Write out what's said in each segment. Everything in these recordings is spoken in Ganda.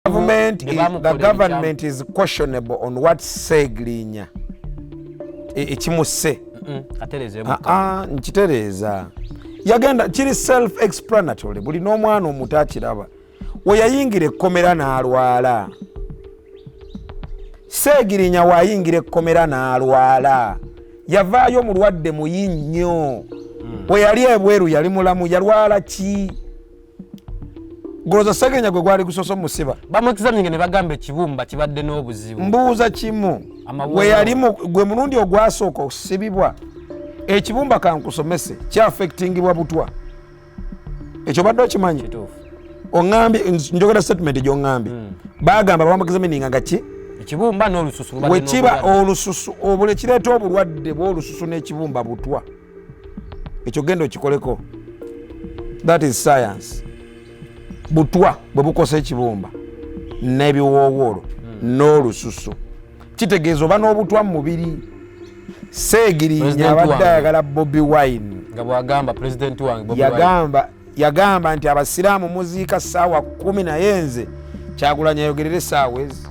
Government is, the government is questionable on what Segirinya ekimuse. Katereeze. Ah, ah, nkitereeza. Yagenda kiri self explanatory, buli n'omwana omuto akiraba. We yayingira ekkomera n'alwala, Seegirinya waayingira ekkomera n'alwala, yavaayo mulwadde muyi nnyo. We yali ebweru yali mulamu, yalwala ki? Goloza Seegirinya gwe gwali gusoose omusiba. Bamuexamininga ne bagamba ekibumba kibadde n'obuzibu. Mbuuza kimu. Amawuggwe. We yali gwe mulundi ogwasooka okusibibwa, ekibumba kankusomese kyaffectingibwa butwa. Ekyo badde okimanyi? Kituufu. Oŋambye, njogera statement gyoŋambye. Bagamba bamuexamininga nga ki? Ekibumba n'olususu lubadde Wekiba n'obulwadde. Olususu obule kireeta obulwadde bw'olususu n'ekibumba butwa. Ekyo genda okikoleko, that is science. Butwa bwe bukosa ekibumba n'ebiwoowoolo n'olususu, kitegeeza oba n'obutwa mu mubiri. Seegirinya President abadde wange. ayagala Bobi Wine. Nga bwagamba pulezidenti wange Bobi Wine. Yagamba nti abasiraamu muziika ssaawa 10, naye nze Kyagulanyi ayogerere essaawa ezi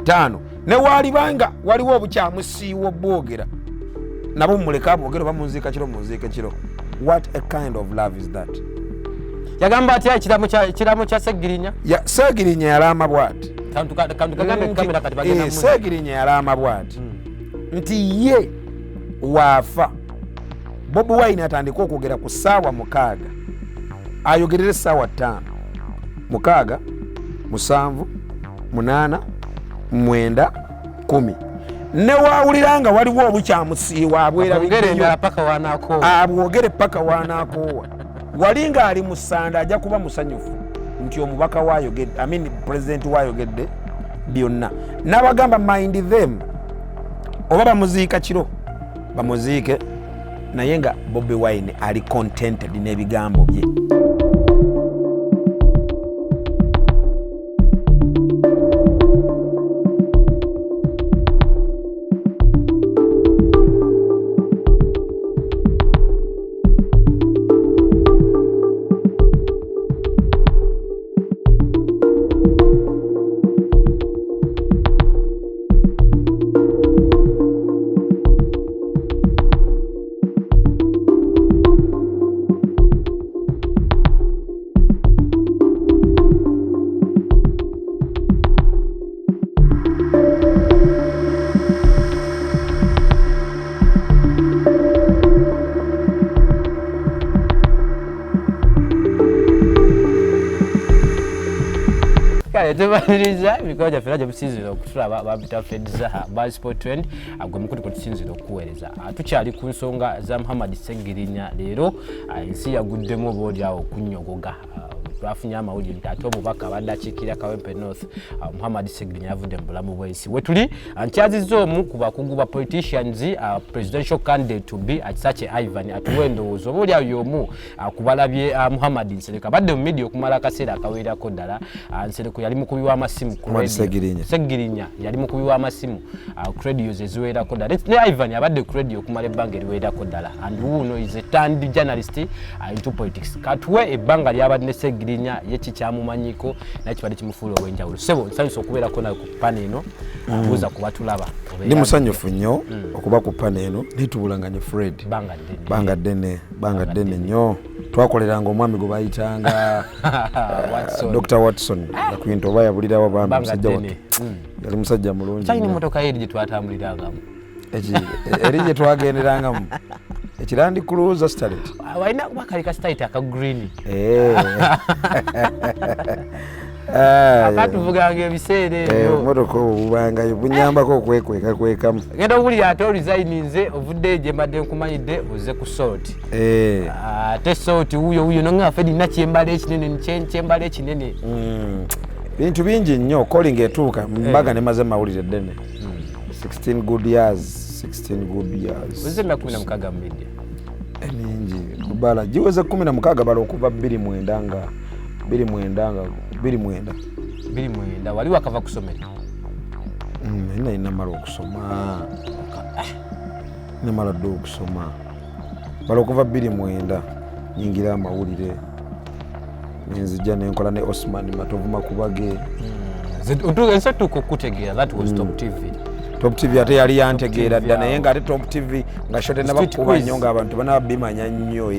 5. Ne waalibanga waliwo obukyamusiiwa obwogera nabo, mumuleke abwogere, oba munziika kiro, munziike kiro. What a kind of love is that? Yagamba atya ekiraamo kya Segirinya? Seegirinya yalaama bw'ati. Kantu kagambe kamera kati bagenda Seegirinya yalaama bw'ati nti ye waafa, Bobi Wine atandike okwogera ku ssaawa 6, ayogerere essaawa 5, 6, 7, 8, 9, 10. Ne waawulira nga waliwo obukyamusiiwa ongere abwerabiddeyo endala paka wanaakoowa. Abwogere paka wanaakoowa. Wali ng'ali mu ssanda ajja kuba musanyufu nti omubaka wayogedde, I mean pulezidenti wayogedde byonna. N'abagamba mind them, oba bamuziika kiro bamuziike, naye nga Bobi Wine ali contented n'ebigambo bye. Kale tumaliriza emikolo gyaffe era gye musinzira okutulaba. Bampita Fred Zaha ba Sport Trend, gwe mukutu kwe tusinzira okuweereza. Tukyali ku nsonga za Muhammad Segirinya. Leero ensi yaguddemu oba oli awo okunnyogoga. Twafunye amawulire nti ate omubaka abadde akiikirira Kawempe North, Muhammad Segirinya, yavudde mu bulamu bw'ensi. Wetuli nkyazizza omu ku bakugu ba politicians, presidential candidate to be, Kisakye Ivan, atuwa endowooza oba oli awo y'omu kubalabye. Muhammad Nsereko abadde mu media okumala akaseera akawererako ddala. Nsereko yali mukubi w'amasimu ku Muhammad radio. Segirinya. Segirinya yali mukubi w'amasimu ku radios eziwererako ddala. Ne Ivan abadde ku radio okumala ebbanga eriwererako ddala, and wuuno is a turned journalist into politics. Katuwe ebbanga lyabadde ne Segirinya, ye kikyamumanyiko naye kibadde kimufuula ow'enjawulo. Sebo, nsanyusa okubeerako nawe ku panel eno. Buuza ku batulaba. Ndi musanyufu nnyo okuba ku panel eno nitubulanganye Fred. Bbanga ddene. Banga ddene, banga ddene nnyo. Twakoleranga omwami gwe bayitanga Watson. Dr Watson Nakwinto, oba yabulirawo bambi. Bbanga Musajja ddene. wattu yali musajja mulungi Kyalina nnyo. emmotoka ye eri gye twatambulirangamu. Eri gye twagenderangamu eki Land Cruiser Starlet. Walina kuba kali ka Starlet aka green. Akatuvuganga ebiseera ebyo. Obumotoka obwo bubangayo bunyambako okwekwekakwekamu. Genda owulira ate orisigninze, ovuddeyo gye mbadde nkumanyidde, oze ku Salt. Ate Salt wuuyo wuuyo nonga ffe nina kyembala ekinene, kyembala ekinene. Bintu bingi nnyo. Calling etuuka mbaga nemaze mawulire ddene, 16 good years, 16 good years. Oze emyaka 16 mu media. Emingi bala giweze 16, bala okuva 29 nga 29 nga 29. 29 wali wakava kusomero. Naye namala okusoma, namala dde okusoma. Bala okuva 29 nyingira amawulire. Nenzija nenkola ne Osman Matovu Makubage. Ensi etuuka okutegeera, that was Top TV. Top TV ate yali yantegeera dda, naye nga ate Top TV nga show tenabakuba nnyo, ng'abantu banabimanya nnyo.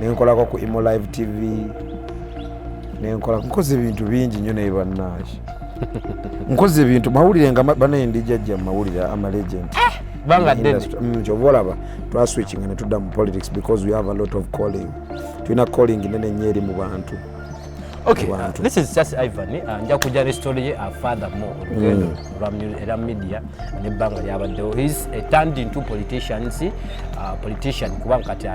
Nenkolako ku Imo Live TV, nenkola, nkoze ebintu bingi nnyo, naye bannange nkoze ebintu mawulire nga banaye ndijajja mu mawulire ama legend. Banga ddene. Kyova olaba twaswitchinga ne tudda mu politics because we have a lot of calling, tulina calling nene nnyo eri mu bantu. Okay, Bantu. this is just Ivan. Nja kujja ne story ye further more olugendo era media nebbanga lyabaddewo. He's turned into politicians, politician kubanga kati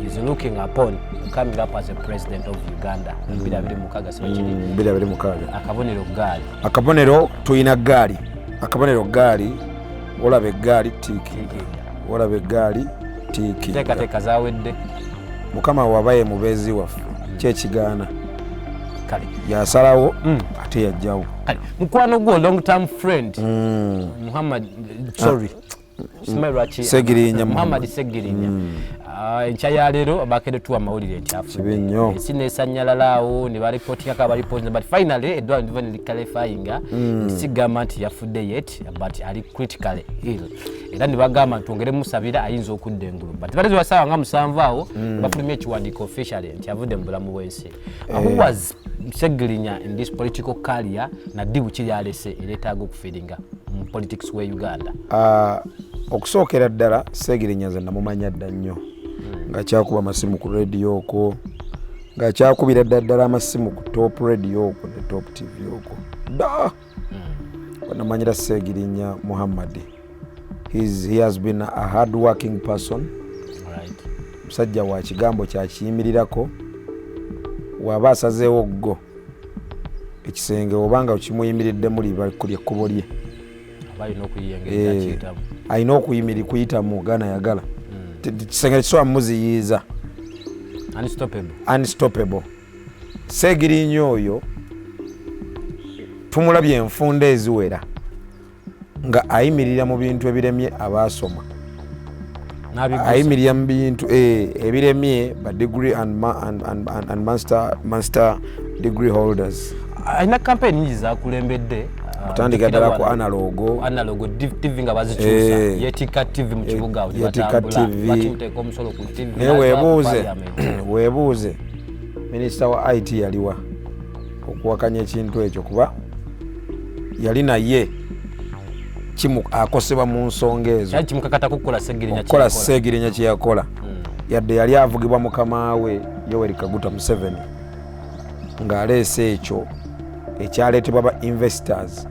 is looking upon coming up as a president of Uganda 2026, siba kiri? 2026. Akabonero gaali. Akabonero tulina gaali, akabonero gaali, olaba eggaali tiikinga, olaba eggaali tiikinga. Teekateeka zawedde. Mukama wabaye mubeezi waffe, kyekigaana? Kale. Yasalawo ate yajjawo. Kale, mukwano gwo, long term friend, Muhammad, sorry, simanyi lwaki. Segirinya. Muhammad Segirinya. Ah, enkya ya leero bakedde tuwa amawulire nti afudde. Kibi nnyo. Ensi nesanyalala awo ne baripotingako abaripotinga, but finally eddwaliro liva ne liclarifyinga nti sigamba nti yafudde yet, but ali critically ill, era ne bagamba nti twongere musabira ayinza okudda engulu, but bali wasaawa nga 7 awo bafulumya ekiwandiiko officially nti avudde mu bulamu bw'ensi. Who was Segirinya in this political career, naddi buki lyalese eryetaaga okufiiringa mu politics we Uganda? Ah, okusookera ddala Segirinya nze namumanya dda nnyo nga kyakuba amasimu ku radio okwo, nga kyakubira dda ddala amasimu ku Top Radio okwo ne Top TV okwo dda wanamanyira Segirinya Muhammad. He has been a hard working person. Musajja wa kigambo kyakiyimirirako, waba asazeewo ggo ekisenge obanga kimuyimiriddemu liba ekkubo lye. Aba alina okuyiyengera. Akiyitamu. Alina okuyimiri kuyitamu gana yagala. Kisenge kisobola muziyiiza. Unstoppable. Unstoppable. Segirinya oyo tumulabye enfunda eziwera nga ayimirira mu bintu ebiremye abaasoma. N'abigusa. Ayimirira mu bintu ebiremye ba degree and master degree holders. Alina campaign nyingi zakulembedde. Kutandika ddala ku analog. Analog TV nga bazikyusa. Yetikka TV mu kibuga awo. Yetikka tebatambula. TV. Bakimuteeka omusolo ku TV. Naye n'aza ku weebuuze, parliament. weebuuze minisita wa IT yaliwa okuwakanya ekintu ekyo, kuba yali naye kimu akosebwa mu nsonga ezo. Kyali kimukakatako kukola Segirinya. Okukola Segirinya kyeyakola, yadde yali avugibwa mukama we Yoweri Kaguta Museveni ng'aleese ekyo ekyaleetebwa ba investors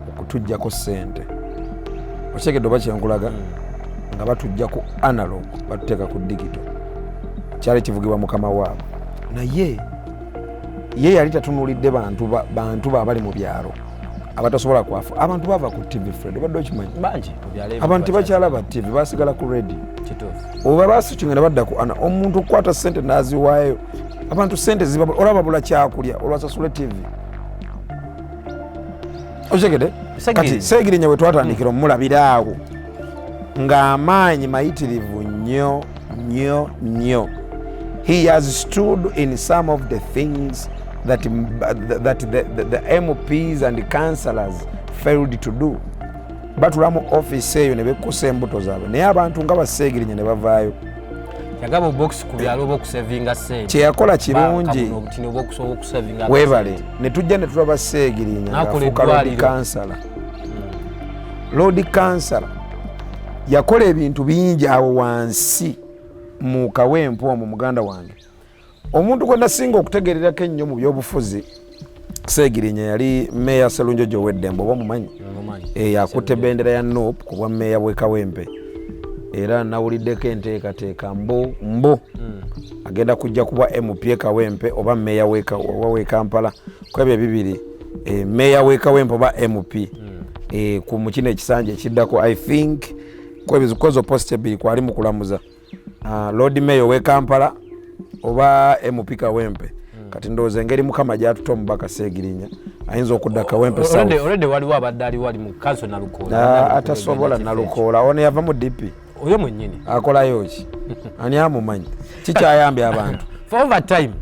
okutuggyako ssente. Okitegedde oba kyenkulaga? Nga batujja ku analog batuteeka ku digital, kyali kivugibwa mukama waabwe, naye ye yali tatunulidde bantu bantu ba abali mu byalo abatasobola kwafa. Abantu bava ku TV, Fred, obadde okimanyi? Bangi mu byalo ebyo. Abantu tebakyalaba TV, basigala ku radio. Kituufu. Oba basikinga ne badda ku ana omuntu okukwata sente n'aziwaayo. Abantu sente ziba olaba bula kyakulya olwasasula TV, okitegedde? Segirinya. Kati Segirinya bwe twatandikira omulabira awo ng'amaanyi mayitirivu nnyo nnyo nnyo. He has stood in some of the things that the MPs and councillors failed to do. Batula mu offisi eyo ne bekkusa embuto zaabwe, naye abantu nga baseegirinya ne bavaayo. Yagaba obubokisi ku byalo oba okusevinga sente. Kyeyakola kirungi. Obutini oba okusevinga. Weebale. Ne tujja ne tulaba Seegirinya N'akola ng'afuuka lord eddwaliro. Kansala, lord kansala. Yakola ebintu bingi awo wansi mu Kawempe omwo. Muganda wange, omuntu gwe nasinga okutegererako ennyo mu byobufuzi, Seegirinya, yali meeya Serunjojo Oweddembe, oba omumanyi? Mumanyi. Yakutte bendera ya NUP ku bwa meeya bw'e Kawempe, era nawuliddeko enteekateeka mbu agenda kujja kuba MP e Kawempe oba meeya w'e Kampala. Kwebyo ebibiri, meeya w'e Kawempe oba MP ku mukino ekisanja ekiddako. I think kwebyo kwezo post ebbiri kwali mu kulamuza, lord mayor w'e Kampala oba MP Kawempe. Kati ndowooza engeri Mukama gyatuta omubaka Seegirinya, ayinza okudda Kawempe South. Already waliwo abadde aliwo, ali mu kanso Nalukoola. Ah, atasobola Nalukoola ono yava mu DP. Oyo mwennyini. Akolayo ki? Ani amumanyi? Kikyayambye abantu? For over time,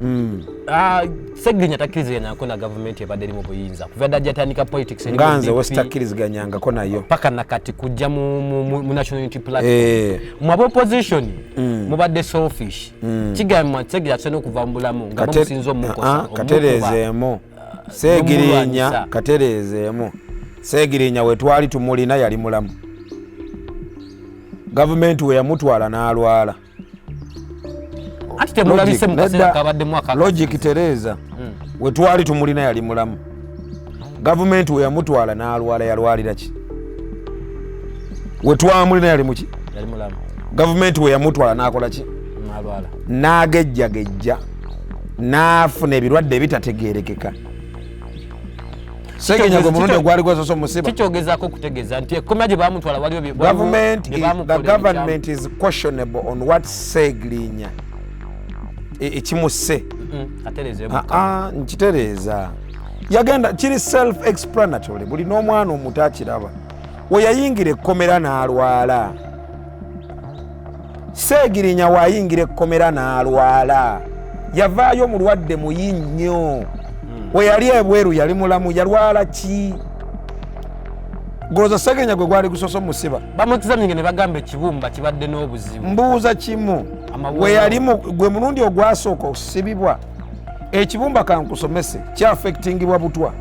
Segirinya takkiriziganyako na gavumenti ebadde eri mu buyinza kuva dda gyatandika politics eri mu Nga nze DP, wesitakkiriziganyangako nayo. Paka nakati kujja mu National Unity Platform. Mu aba opposition mubadde selfish. Kigambibwa nti Segirinya asobola okuva mu bulamu nga bamusinza omukosa, omukuba. Katereezeemu Segirinya. N'omulwanyisa. Katereezeemu, Segirinya we twali tumulina yali mulamu. Gavumenti we yamutwala n'alwala. Anti temulabise mu Logic, kaseera nedda. kabaddemu aka Logic, tereeza. We twali tumulina yali mulamu. Gavumenti we yamutwala n'alwala, yalwalira ki? We twamulina yali muki? Yali mulamu. Gavumenti we yamutwala n'akola ki? N'alwala. N'agejjagejja n'afuna ebirwadde ebitategeerekeka. Segenya gwe mulundi ogwali gwasoose omusiba. Kikyogezaako okutegeeza nti ekkomera gye bamutwala waliwo Government bye is, the bamukola ebikyamu. government is questionable on what Segirinya ekimuse. Katereezeemu. Aa, nkitereeza. Yagenda kiri self explanatory, buli n'omwana omuto akiraba. We yayingira ekkomera n'alwala, Seegirinya waayingira ekkomera n'alwala, yavaayo mulwadde muyi nnyo. We yali ebweru yali mulamu, yalwala ki? Goloza Seegirinya gwe gwali gusoose omusiba. Bamuexamininga ne bagamba ekibumba kibadde n'obuzibu. Mbuuza kimu. Amawuggwe. We yali gwe mulundi ogwasooka okusibibwa, ekibumba, kankusomese, kyaffectingibwa butwa.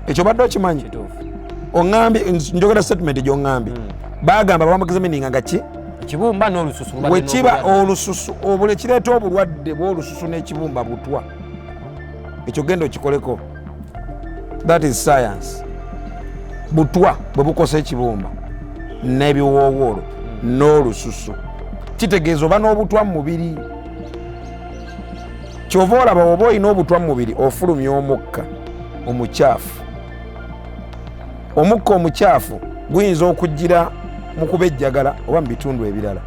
Ekyo badde okimanyi? Kituufu. Oŋambye, njogera statement gyoŋambye. Bagamba bamuexamininga nga ki? Ekibumba n'olususu lubadde Wekiba n'obulwadde. olususu obule kireeta obulwadde bw'olususu n'ekibumba butwa. Ekyo genda okikoleko, that is science. Butwa bwe bukosa ekibumba n'ebiwoowoolo n'olususu, kitegeeza oba n'obutwa mu mubiri. Kyova olaba oba olina obutwa mu mubiri, ofulumya omukka omukyafu. Omukka omukyafu guyinza okugira mu kubejjagala oba mu bitundu ebirala,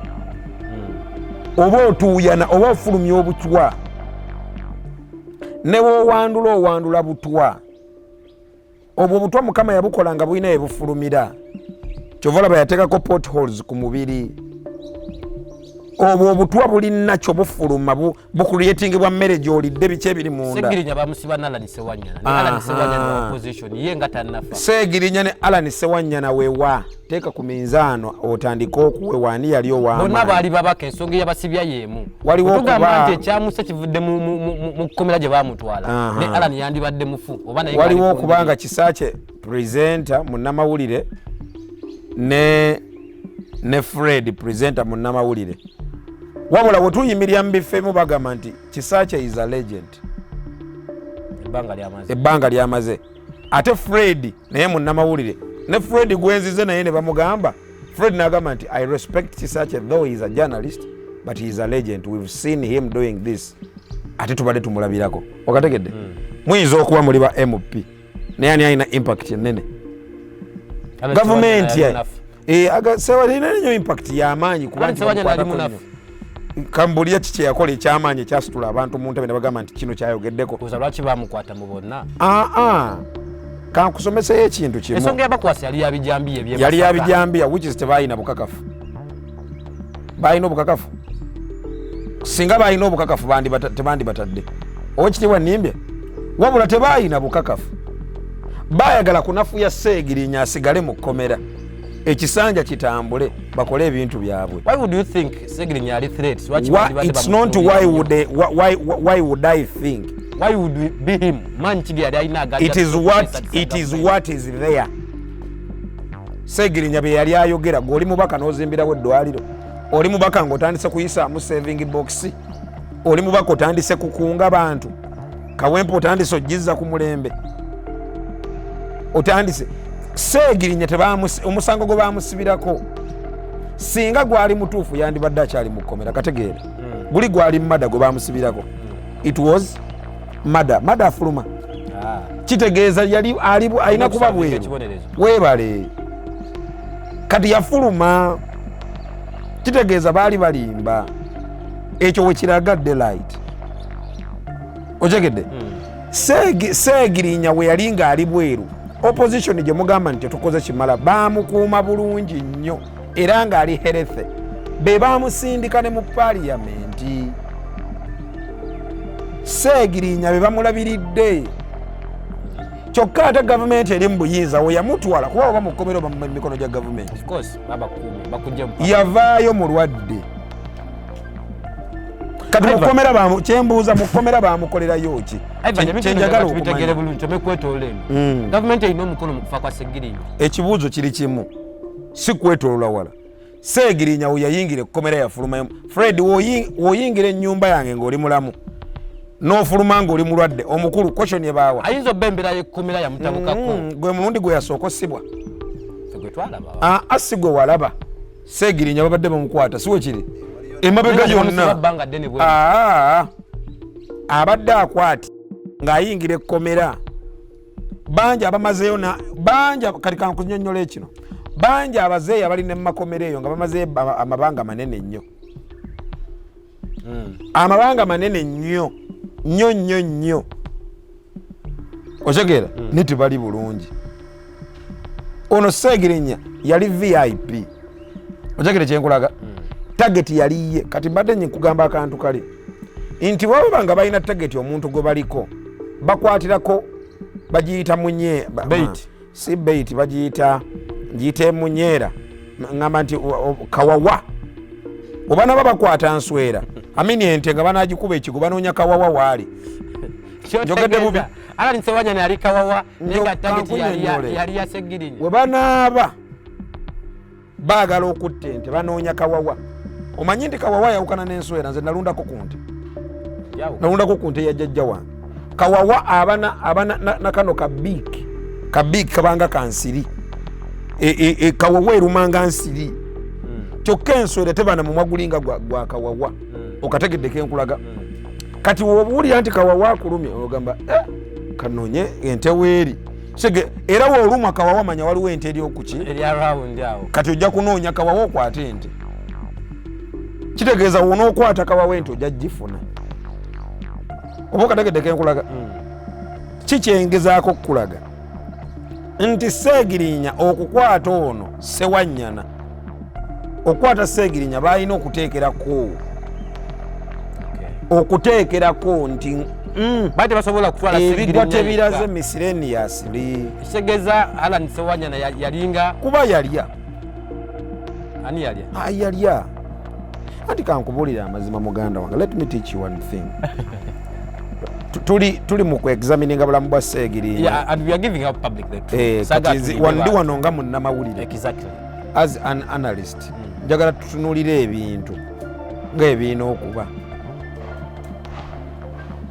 oba otuuyana oba ofulumya obutwa. Ne woowandula, owandula butwa. Obwo obutwa Mukama yabukola nga bulina ebufulumira. Kyova olaba yateekako potholes ku mubiri. Obwo obutwa bulina kyo bufuluma, bucreatingibwa mmere gy'olidde, biki ebiri munda. Segirinya bamusiba n'Alan Sewanyana, ne Alan Sewanyana wa opposition ye nga tannafa. Seegirinya ne Alan Sewanyana, wewa teeka ku minzaano otandike okuwewa ani yali Bonna ow'amaanyi. baali babaka, ensonga eyabasibya y'emu. Waliwo Tugamba nti ekyamuse kivudde mu kkomera gye bamutwala, ne Alan yandibadde mufu oba naye Waliwo ng'ali ku okubanga Kisaakye presenter munnamawulire ne Fred presenter munnamawulire, wabula bwe tuyimirira mu bifo ebimu bagamba nti Kisaakye is a legend. Ebbanga lyamaze. Ebbanga lyamaze. Ate Fred naye munnamawulire, ne Fred gwenzize naye ne bamugamba, Fred n'agamba nti, "I respect Kisaakye though he is a journalist, but he is a legend. We've seen him doing this, ate tubadde tumulabirako." Okategedde? Muyinza okuba muli ba MP, naye ani alina impact enene? Alan Gavumenti Sewanyana yali munafu. Sewalina nnyo impact y'amaanyi kuba Alan nti Sewanyana yali bamukwatako munafu. nnyo. Kambulya ki kyeyakola ekyamaanyi ekyasitula abantu mu ntebe ne bagamba nti kino kyayogeddeko? Kuza lwaki bamukwata mu bonna? Aa, kankusomeseyo ekintu kimu. Ensonga yabakwasa yali yabijambiya. Yali yabijambiya, which is tebalina bukakafu. Balina obukakafu? Singa balina obukakafu tebandibatadde. Owekitiibwa, nimbye? Wabula tebalina bukakafu, bayagala kunafuya Seegirinya asigale mu kkomera, ekisanja kitambule, bakole ebintu byabwe. Why would you think Segirinya ali threat? Lwaki bandibadde It's not bamutunuulira why nnyo? would they, why would I think? Why would we be him? Man ki yali alina agajja It is what it is, what is there. Segirinya bye yali ayogera, gweoli mubaka n'ozimbirawo eddwaliro, oli mubaka ng'otandise kuyisaamu saving box, oli mubaka otandise kukunga bantu, Kawempe otandise ogizza ku mulembe, otandise. Segirinya omusango gwe bamusibirako singa gwali mutuufu yandibadde akyali mu kkomera. Kategeera, guli gwali murder gwe bamusibirako. It was murder. Murder afuluma. Kitegeeza yali alina kuba bweru. Ekibonerezo. Weebale. Kati yafuluma, kitegeeza baali balimba. Ekyo wekiraga daylight, okyegedde? Seegirinya we yali ng'ali bweru, opposition gye mugamba nti tetukoze kimala, baamukuuma bulungi nnyo era ng'ali healthy. Be baamusindika ne mu paaliyamenti. Seegirinya be bamulabiridde. Kyokka ate gavumenti eri mu buyinza we yamutwala, kuba oba mukomera oba mu mikono gya gavumenti, yavaayo mulwadde. Kati mukomera, kyembuuza, mukomera bamukolerayo ki? Kyenjagala okubitegere bulungi omekwetoola eno. Gavumenti erina omukono mu kufa kwa Segirinya? Ekibuuzo kiri kimu, si kwetoola wala. Seegirinya we yayingira ekkomera yafulumayo. Fred, woyingira ennyumba yange ng'oli mulamu n'ofuluma ng'oli mulwadde, omukulu question ebaawa. Ayinza obba embeera y'ekkomera yamutabukako. Gwe mulundi gwe yasooka osibwa? Gwe twalaba. Aa, si gwe walaba. Seegirinya babadde bamukwata, si wekiri emabega yonna? Abadde akwati ng'ayingira ekkomera, bangi abamazeeyo, bangi. Kati kankunyonnyola ekino, bangi abazeeyi abali ne mumakomera eyo nga bamazeeyo amabanga manene nnyo, amabanga manene nnyo nnyo nnyo nnyo, otegeera? Ni tebali bulungi. Ono Seegirinya yali VIP, otegeera kyenkulaga? Target yali ye. Kati mbadde nkugamba akantu kali nti wababa nga balina target, omuntu gwe baliko bakwatirako, bagiyita munye Bait. Si bait, bagiyita, ngiyita emunyeera. Ngamba nti kawawa, oba naba bakwata nswera amini ente nga banagikuba ekigo, banoonya kawawa waali. Njogedde bubi? Alan Sewanyana yali kawawa, naye nga target Kankunyonnyole. yali ya Segirinya. We banaaba baagala okutta ente, banoonya kawawa. Omanyi nti kawawa yawukana n'enswera? Nze nalundako ku nte. Nalundako ku nte ya jjajja wange. Kawawa abana abana na kano kabiiki, kabiiki kabanga kansiri. Kawawa erumanga nsiri. Kyokka enswera teba na mumwa gulinga gwa kawawa. Okategedde kenkulaga? Kati wobuwulira nti kawawa akulumye, ogamba, "Eh, kanonye ente weeri." Sege era woolumwa kawawa, manya waliwo ente eri okuki eri around awo. Kati ojja kunoonya kawawa okwate ente. Kitegeeza wonookwata kawawa, ente ojja gifuna. Oba okategedde kenkulaga? Kikyengezaako okukulaga nti Seegirinya okukwata ono Sewanyana, okukwata Seegirinya balina okuteekerako okuteekerako nti Bali tebasobola kutwala ebigwa Segirinya tebiraze yekka. Miscellaneously. Kitegeeza Alan Sewanyana yalinga Kuba yalya. Ani yalya? Ah, yalya. Anti kankubuulira amazima, muganda wange, let me teach you one thing. Tuli mu kuexamininga bulamu bwa Seegirinya. Yeah, and we are giving out public the truth. Eh, Saga kati tulibe ndi bantu. wano nga munnamawulire. As an analyst, njagala tutunuulire ebintu ng'ebirina okuba.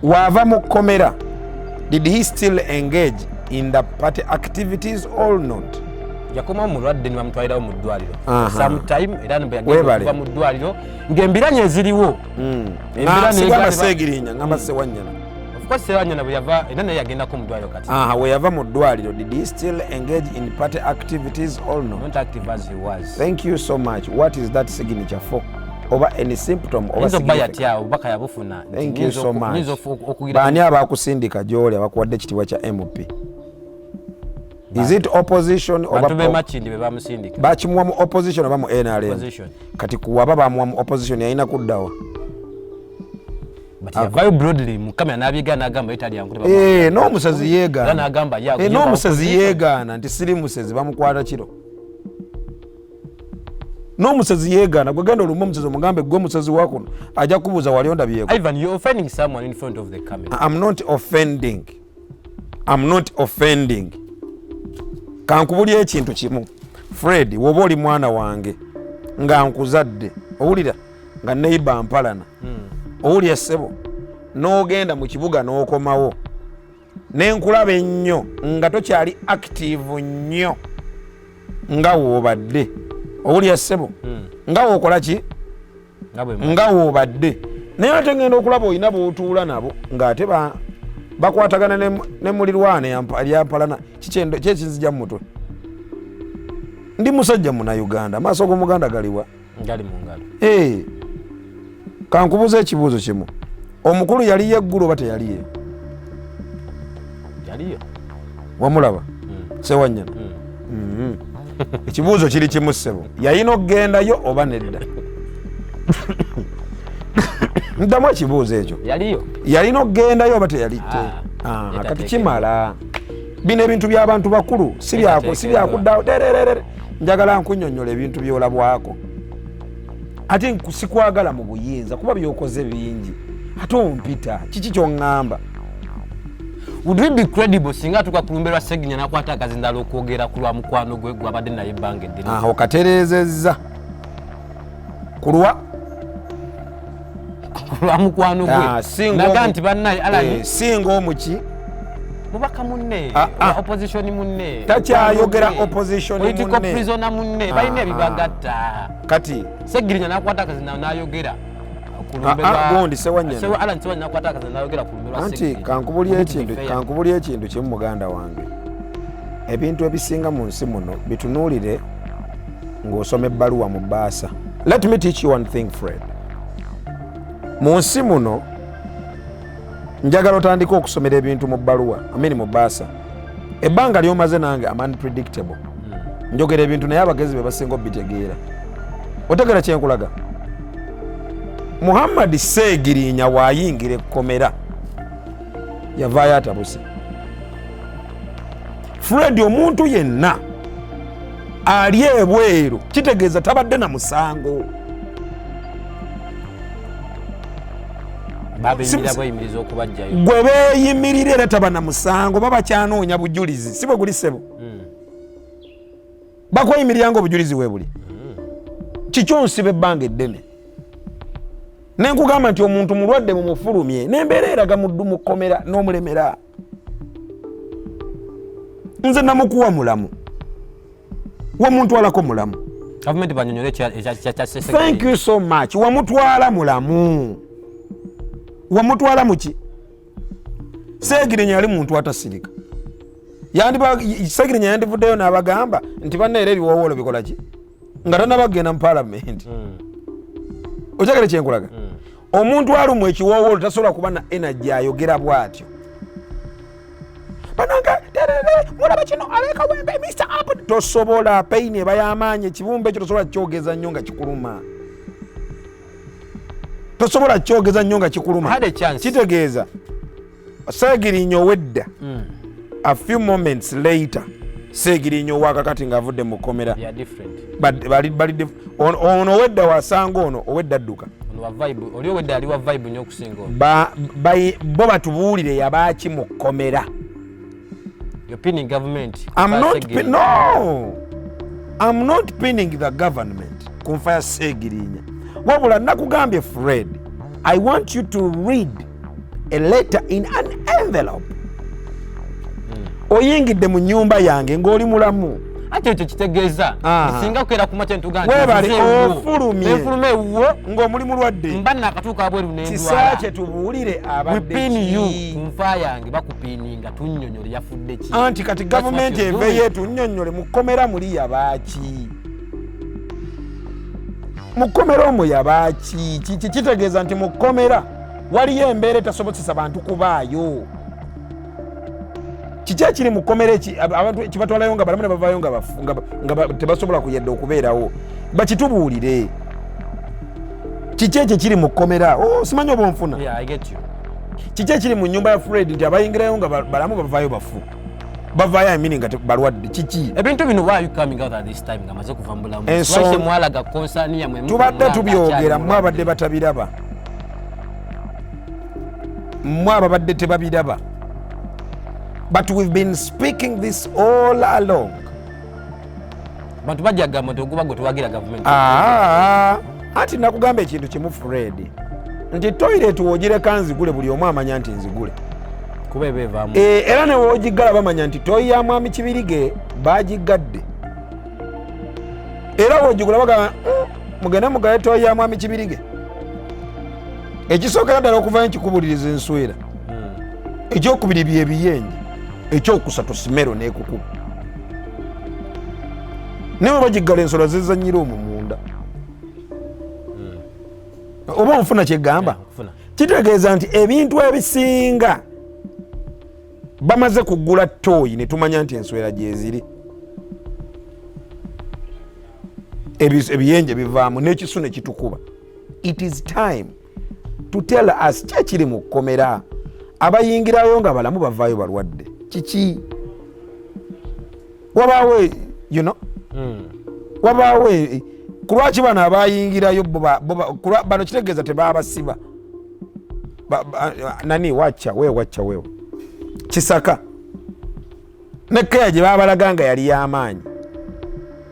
Waava mu kkomera, did he still engage in the party activities or not? Yakomawo mulwadde ne bamutwalirawo mu ddwaliro sometime, era ne bwe yagenda Weebale. okuva mu ddwaliro ng'embiranye eziriwo. Embiranye Sigamba egaali Seegirinya, ngamba Sewanyana. Of course, Sewanyana bwe yava era naye yagendako mu ddwaliro kati. Aha, we yava mu ddwaliro, did he still engage in party activities or not? Not active as he was. Thank you so much. What is that signature for? Oba any symptom oba Ayinza obba significant? yatya obubaka yabufuna nti Thank you so much. nyinza okugira Baani abakusindika gy'oli abakuwadde ekitiibwa kya MP? Is it opposition bantu oba b'e Makindi be bamusindika. Bakimuwa mu opposition oba mu NRM? Opposition. Kati kuwaba bamuwa mu opposition, yalina kuddawa? But yavayo broadly mu kamera n'abyiga n'agamba ye talya nkute. Eh, n'omusezi Era yeegaana. n'agamba ye Eh, ye n'omusezi opposition. yeegaana nti siri musezi, bamukwata kiro. N'omusezi yeegaana. Gwe genda olumu omusezi omugambe gwe musezi wakuno, ajja kubuuza wali ondabyeko. Ivan, you're offending someone in front of the camera. I'm not offending, I'm not offending. Kankubulya ekintu kimu, Fred. Woba oli mwana wange nga nkuzadde, owulira nga neiba mpalana, owulira ssebo, n'ogenda mu kibuga n'okomawo nenkulaba ennyo nga tokyali active nnyo nga woobadde, owulira ssebo, nga wookola ki, Nga bwe nga woobadde, naye ate ngenda okulaba olina bootuula nabo ng'ate bakwatagana ne mulirwana eryampalana, kyekinzija mu mutwe. Ndi musajja Munauganda, amaaso g'Omuganda galiwa? Ngali mu ngalo. Eh, kankubuuza ekibuuzo kimu, omukulu yaliyo eggulo oba teyaliyo? Yaliyo. Wamulaba Sewanyana? Ekibuuzo kiri kimu, ssebo, yalina okugendayo oba nedda? Ndamu ekibuuzo ekyo. Yaliyo. Yalina okugendayo oba teyalitte? Ah, Ah, kati kimala bino ebintu by'abantu bakulu, si byakuddawo tererere. Njagala nkunyonnyola ebintu byolabwako, ate sikwagala mu buyinza kuba byokoze bingi, ate ompita kiki kyoŋŋamba? Would we be credible singa atuuka ku lumbe lwa Segirinya nakwata akazindalo okwogera ku lwa mukwano gwe gwabadde naye ebbanga eddene? Aho okatereezezza kulwa ku lwa mukwano gwe. Ah, singa naga nti bannaye Alan singa omuki mubaka munne, Ah, ah. owa opposition munne, Takyayogera munne, opposition political munne. prisoner munne, balina Ah, ebibagatta. Kati Segirinya nakwata akazindalo n'ayogera ku lumbe Ah, ah, lwa gundi Sewanyana. Alan Sewanyana nakwata akazindalo n'ayogera ku lumbe lwa Anti Segirinya. kankubulya Would it be ekintu fair? Kankubulya ekintu kimu, muganda wange. Ebintu ebisinga mu nsi muno bitunuulire ng'osoma ebbaluwa mu bbaasa. Let me teach you one thing, Fred. Mu nsi muno njagala otandike okusomera ebintu mu bbaluwa, I mean mu bbaasa. Ebbanga lyomaze nange, am unpredictable. Njogera ebintu naye abagezi be basinga obitegeera. Otegeera kyenkulaga? Muhammad Seegirinya waayingira ekkomera yavaayo atabuse. Fred, omuntu yenna ali ebweru kitegeeza tabadde na musango. Babeyimirira bweyimiriza okubajjayo. Gwe beeyimirira era taba na musango, baba kyanoonya bujulizi, si bwe guli, ssebo? Bakweyimirira nga obujulizi we buli. Kikyo nsiba ebbanga eddene nenkugamba nti omuntu mulwadde mumufulumye, nembeera eraga muddu mu kkomera n'omulemera. Nze namukuwa mulamu, wamuntwalako mulamu. Gavumenti banyonyole ekya Thank you so much. Wamutwala mulamu, wamutwala muki? Seegirinya yali muntu atasirika. Segirinya yandivuddeyo n'abagamba nti banna, era ebiwowoolo bikola ki nga tanabagenda mu palamenti. Okyagala kyenkulaga? Omuntu alumwa ekiwowoolo tasobola kuba na energy ayogera bw'atyo. Banange terere, mulaba kino abekawembe Mr Up, tosobola. Pain eba y'amaanyi. Ekibumba ekyo tosobola kyogeza nnyo nga kikuluma, tosobola kyogeza nnyo nga kikuluma. Had a chance. Kitegeeza Seegirinya owedda, a few moments later Seegirinya owakakati ng'avudde mu kkomera They are different. Ono owedda wasanga ono owedda adduka. Ono wa vibe, oli owedda ali wa vibe nnyo okusinga ono. Bo batubuulire yabaaki mu kkomera. You're pinning government. I'm not no, I'm not pinning the government ku nfa ya Seegirinya, wabula nakugambye, Fred, I want you to read a letter in an envelope. Oyingidde mu nyumba yange ng'oli mulamu. Ati ekyo kitegeeza singa kukeera ku makya ntugaa Weebale, ofulumye. Nenfuluma ewuwo ng'omuli mulwadde. Mba nakatuuka abweru Kisa nendwala. kye tubuulire abadde We pin you ki? ku nfa yange, bakupiininga tunnyonnyole yafudde ki. Anti kati That's what gavumenti you're eveyo doing. etunnyonnyole mu kkomera muli yabaaki, mu kkomera omwo yabaaki. Kitegeeza nti mu kkomera waliyo embeera etasobozesa bantu kubaayo. Kiki ekiri mu kkomera abantu kibatwalayo nga balamu ne bavaayo nga bafu, nga tebasobola kuyedda okubeerawo? Bakitubuulire kiki ekyo ekiri mu kkomera. Oh, simanyi oba onfuna. Yeah, I get you. Kiki ekiri mu nyumba ya Fred nti abayingirayo nga balamu bavaayo bafu, bavaayo amini nga balwadde? Kiki? Ebintu bino, why are you coming out at this time nga maze kuva mu bulamu? Lwaki temwalaga concern yammwe Tubadde mulanga tubyogera. akyali Mmwe abadde mulwadde? batabiraba, mmwe ababadde tebabiraba, but we've been speaking this all along. Bantu bajja kugamba nti oguba gwe tuwagira gavumenti. Aa, anti nakugamba ekintu kimu, Fred, nti toilet wogireka nzigule, buli omu amanya nti nzigule. Kuba eba evaamu. Era ne wogiggala bamanya nti toyi ya mwami Kibirige bagigadde. Era wogigula bagamba, mugende mugale toyi ya mwami Kibirige." Ekisookera ddala okuvayo nkikubuliriza enswera, ekyokubiri byebiyenje, ekyokusatu smell nekukuba. Naye bwe bagiggala ensolo zizanyira omwo munda. Oba onfuna kyegamba? Nfuna. Kitegeeza nti ebintu ebisinga bamaze kugula toyi ne tumanya nti enswera gyeziri, ebiyenje bivaamu n'ekisu ne kitukuba. It is time To tell us ki ekiri mu kkomera. Abayingirayo nga balamu bavaayo balwadde, kiki? Wabaawo wabaawo ku lwaki bano abayingirayo bano kitegeeza tebabasiba. Nani wacca we wacca wewe Kisaka ne keya gye babalaga nga yali y'amaanyi,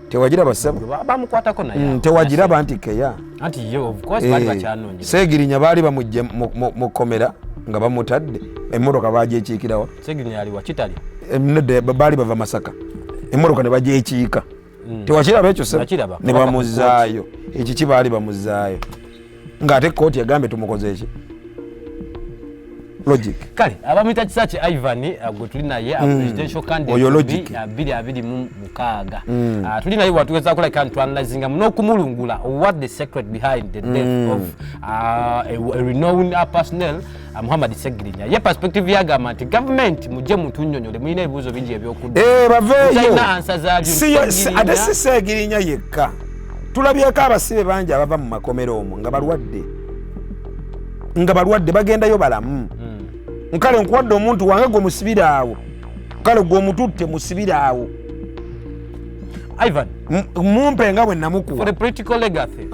tewagiraba, ssebo? Bamukwatako naye. Tewagiraba nti keya Anti ye of course baali bakyanonye. Seegirinya baali bamugje mu kkomera nga bamutadde, emmotoka bagyekiikirawa? Segirinya ali wakitali. Nedda, baali bava Masaka, emmotoka ne bagyekiika. Tewakiraba ekyo, ssebo? Nakiraba. Ne bamuzaayo. Ekiki baali bamuzaayo ng'ate kooti egambye tumukoze eki? Logic. Kale abamuyita Kisaki Ivan, gwe tuli naye, presidential candidate. Oyo logic. 2026. Tuli naye watugezaako kulabika ntwanalyzinga n'okumulungula what the secret behind the death of a renowned personnel, Muhammad Segirinya. Ye perspective yagamba nti gavumenti mujje mutunnyonnyole, mulina ebibuuzo bingi ebyokudda. Eh, baveeyo. Mutalina answer zaabyo. Ate si Seegirinya yekka, tulabyeko abasibe bangi abava mu makomero omwo nga balwadde bagendayo balamu. Nkale nkuwadde omuntu wange, gwe musibire awo, kale gwe omututte musibire awo. Ivan, Mumpe nga bwe for namukuwa. the political legacy,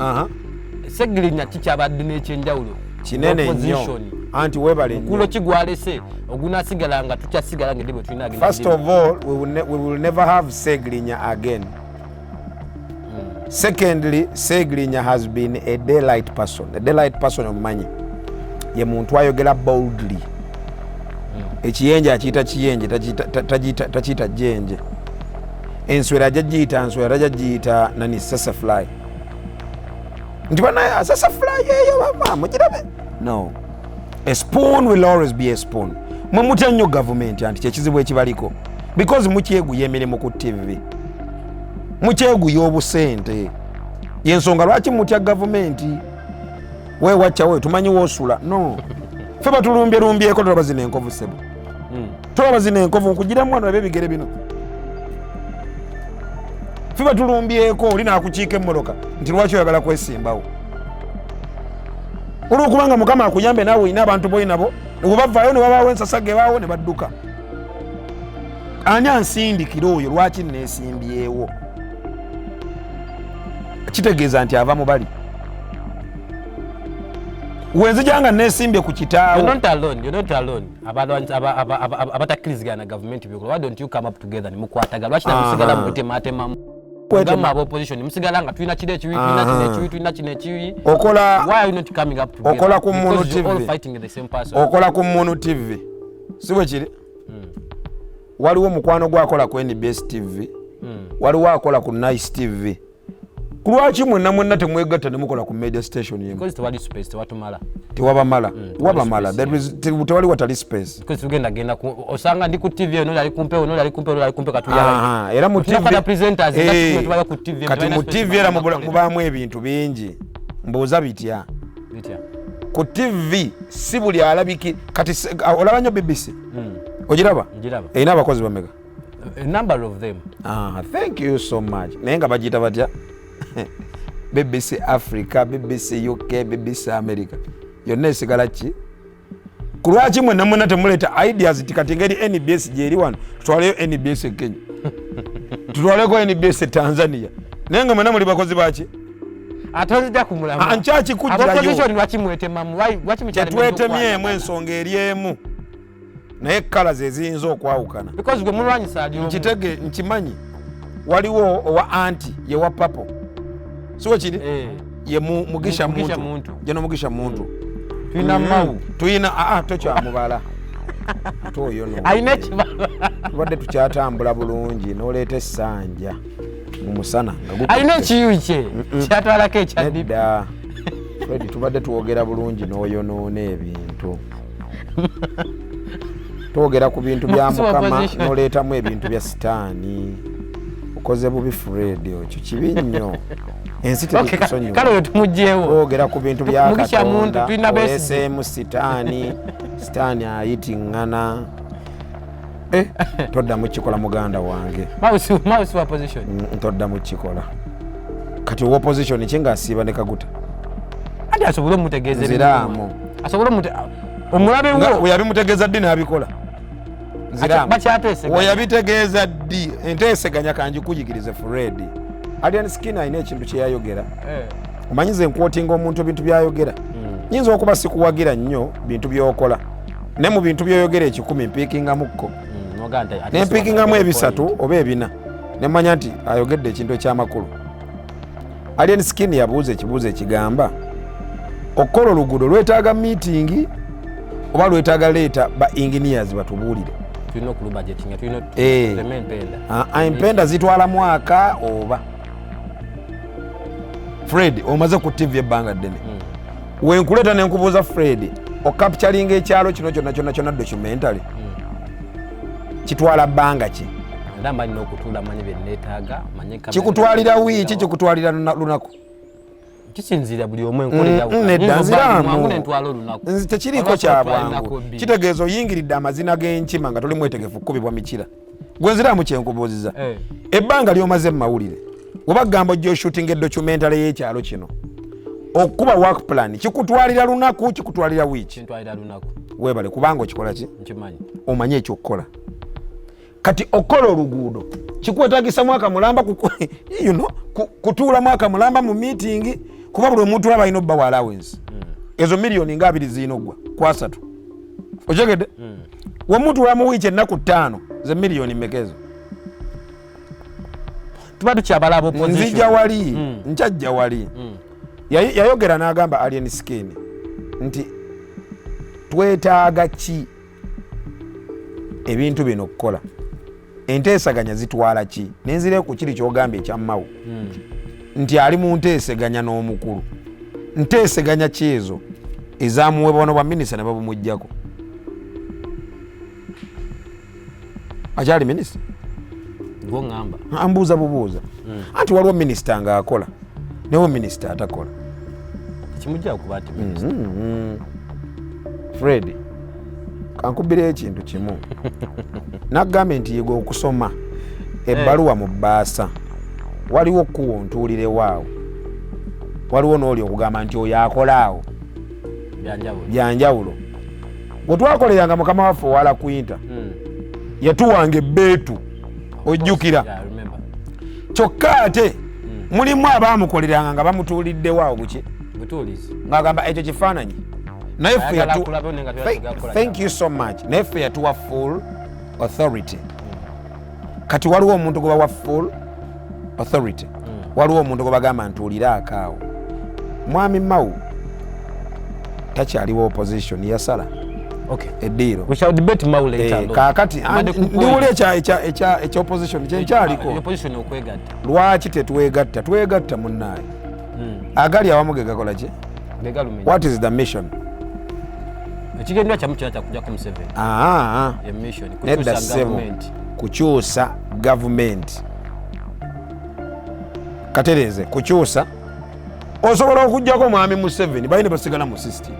Segirinya kikyabadde n'ekyenjawulo Kinene nnyo. Opposition. Anti weebale Mukulo nnyo. ki gwalese ogunasigala nga tukyasigala nga bwe tulina agenda? First of all, we will never have Segrinya again. Secondly, Segrinya has been a daylight person. A daylight person, omumanyi, ye muntu ayogera boldly. Ekiyenje akiyita kiyenje, takiyita jenje. Enswera ajja giyita nswera, tajja giyita nani tsetse fly, nti bana tsetse fly eyo bava mugirabe. No, a spoon will always be a spoon. Mwe mutya nnyo gavumenti, anti kyekizibu ekibaliko, because mukyeguya emirimu ku TV, mukyeguya obusente, yensonga lwaki mutya gavumenti. Wewaccawe tumanyi woosula. No, fe batulumbye lumbyeko, tolaba zino enkovu, sebo? Tolaba zino enkovu? Nkugiramu wano, aba ebigere bino, fe batulumbyeko. Oli nakukiika emmotoka nti lwaki oyagala kwesimbawo? Olwokubanga Mukama akuyambe, naawe olina abantu boi nabo webavaayo ne babaawo ensasage ebaawo ne badduka. Ani ansindikira oyo? Lwaki neesimbyewo? Kitegeeza nti ava mu bali wenzija nga neesimbye ku kitaawo. You're not alone, you're not alone. Abatakkirizigana na gavumenti byokola, why don't you come up together nemukwataga? Lwaki namusigala mwetematemamu? Gamba aba opposition musigala nga tulina kiri ekibi, tulina kino ekibi, tulina kino ekibi. Okola Why are you not coming up together? Okola ku Munu Because you're all TV. fighting the same person. Okola ku Munu TV, si bwe kiri? Waliwo mukwano gwe akola ku NBS TV, waliwo akola ku Nice TV. Ku lwaki mwenna mwenna temwegatta ne mukola ku media station emu? Because tewali space, tewatumala. Tewabamala? Tewali Wabamala. space. Tewali watali space. Because tugenda genda ku osanga ndi ku TV eno, ali kumpe ono, ali kumpe ono, ali kumpe katuyala. Aha, era mu Tulina TV kwata presenters, Eh, nga tubayo ku TV, kati tebalina mu space TV era bagenda kukolera. mubaamu ebintu bingi. Mbuuza bitya? Bitya? Ku TV si buli alabiki. Kati olaba nnyo BBC? Ogiraba? Ngiraba. Erina abakozi bameka? A number of them. Ah, thank you so much. Naye nga bagiyita batya? BBC Africa, BBC UK, BBC America, yonna esigala ki? Ku lwaki mwenna mwenna temuleeta ideas nti kati ngeri NBS gyeri wano, tutwaleyo NBS e Kenya, tutwaleko NBS e Tanzania, naye nga mwenna muli bakozi baki? Ate ozijja ku mulamwa. Ah, nkyakikugirayo. Opposition lwaki mwetemamu? Lwaki mukyalemeddwa Tetwetemyemu. okukwatagana? Ensonga eri emu, naye kala ze ziyinza okwawukana. Because gwe mulwanyisa ali omu. Nkitege, nkimanyi. Waliwo owa anti ye wa papo, si we kiri? Eh. Ye Mugisha Mugisha Muntu. Muntu. Jeno Mugisha Muntu. Tulina Mau. Tuyina aa, tokyamubala ate oyo no. Alina ekibala. Tubadde tukyatambula bulungi n'oleeta essanja mu musana nga Alina ekiyuyi kye kyatwalako ekya DP. Nedda Fred, tubadde twogera bulungi n'oyonoona ebintu. Twogera ku bintu bya Musi wa Mukama opposition. n'oleetamu ebintu bya sitaani. Okoze bubi Fred, ekyo kibi nnyo, ensi Okay, terikusonyiwa. Kale oyo tumugyewo. Twogera ku bintu bya Mugisha Muntu, Katonda, tulina Besigye. oleeseemu sitaani. Sitaani ayitiŋŋana. Eh, toddamu kikola, muganda wange. Mausi wa opposition. Toddamu kikola. Kati owa opposition ki ng'asiiba ne Kaguta? Ati asobole omutegeeza Nziraamu. ebintu. Asobole omulabe wo weyabimutegeeza ddi n'abikola? Weyabitegeeza ddi? Enteeseganya kanjikuyigirize, Fred. Alien Skin alina ekintu kyeyayogera. Omanyize nkwotinga omuntu ebintu byayogera. Nyinza okuba sikuwagira nnyo bintu byokola, ne mu bintu byoyogera 100 mpiikingamukko, nempiikingamu 3 oba 4, nemanya nti ayogedde ekintu ekyamakulu. Alien Skin yabuuza ekibuuzo ekigamba, okukola oluguudo lwetaaga meeting oba lwetaaga leeta ba engineers batubuulire? Empenda zitwala mwaka oba? Fred, omaze ku TV ebbanga ddene. Wenkuleeta nenkubuuza, Fred, ocapturinga ekyalo kino kyonna kyonna kyonna documentary, kitwala bbanga ki? Kikutwalira wiiki? Kikutwalira lunaku? Kisinziira buli omu. Nedda, nziraamu, tekiriiko kyabwangu. Kitegeeza oyingiridde amazina g'enkima nga toli mwetegefu kukubibwa mikira. Gwe nziraamu kyenkubuuziza. Ebbanga lyomaze mu mawulire, oba gamba ojja oshootinga edocumentary y'ekyalo kino, okukuba work plan kikutwalira lunaku, kikutwalira wiiki? Webale, kubanga okikola ki? Omanye ekyokukola. Kati okukola oluguudo kikwetagisa mwaka mulamba, kutuula mwaka mulamba mu meeting, kuba buli omuntu aba alina obba wa allowance. Ezo miliyoni nga 20 zirina oggwa ku 30, okyegedde? Wemutuula mu wiiki ennaku 5, ze miliyoni mmeka ezo? Tuba tukyabala. Nzija wali, nkyajja wali. Yayogera n'agamba Alien Skin nti twetaaga ki ebintu bino okukola, enteesaganya zitwala ki? Nenzire ku kiri kyogambye ekyammawo nti ali mu nteeseganya n'omukulu. Nteeseganya ki ezo ezamuweebwa bwa minisita ne babumugjako? Akyali minisita? Gwoŋŋamba. Ambuuza bubuuza. Anti waliwo minisita ng'akola, newo minisita atakola. Kimujja kuba nti minisita. Fred, kankubireyo ekintu kimu. Nagambye nti yiga okusoma ebbaluwa mu bbaasa. Waliwo okuwa ontuulirewo awo, waliwo n'oli okugamba nti oyo akola awo. Byanjawulo. Byanjawulo. Bwe twakoleranga mukama waffe owala Quinta, yatuwanga ebbeetu, ojjukira? Yeah, I remember. Kyokka ate mulimu abaamukoleranga nga bamutuuliddewo awo buki. Butuulizi. Ng'agamba ekyo kifaananyi, naye ffe Ayagala akulabe naye nga toyagala. Thank you so much. Naye ffe yatuwa full authority. Kati waliwo omuntu gwe bawa full authority, waliwo omuntu gwe bagamba ntuulire akaawo. Mwami Mau takyaliwo opposition, yasala eddiiro. We shall debate Mao later. Eh, kaakati ndiwuli ekya opposition kyenkyaliko. Opposition okwegatta. Lwaki tetwegatta? Twegatta munnaaye. Agali awamu ge gakola ki? Gegalumenya. What is the mission? Ekigendera kyamu kyona kyakujjako Museveni. Aa. Ye mission. Nedda. Kukyusa Ssebo. gavumenti. Kukyusa gavumenti, katereeze, kukyusa. Osobola okugjako mwami Museveni, balina basigala mu system.